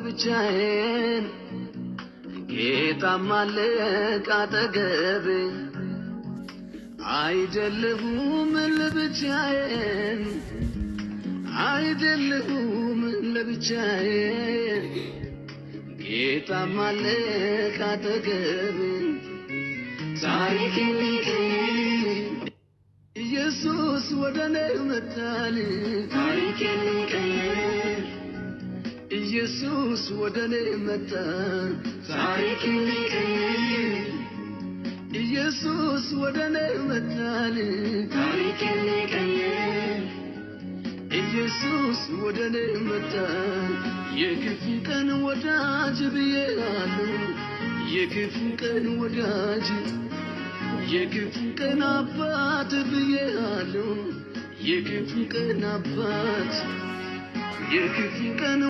ለብቻዬን፣ ጌታም አለ ካጠገቤ። አይደለሁም ለብቻዬን፣ አይደለሁም ለብቻዬን፣ ጌታም አለ ካጠገቤ። ታሪኬን ሊቀይር ኢየሱስ ወደ እኔ መጣል። ታሪኬን ሊቀይር ኢየሱስ ወደ እኔ መጣ። ታሪኬን ሊቀይር ኢየሱስ ወደ እኔ መጣል። ታሪኬን ሊቀይር ኢየሱስ ወደ እኔ መጣ። የክፉ ቀን ወዳጅ ብዬሃለሁ፣ የክፉ ቀን ወዳጅ፣ የክፉ ቀን አባት ብዬሃለሁ፣ የክፉ ቀን አባት፣ የክፉ ቀን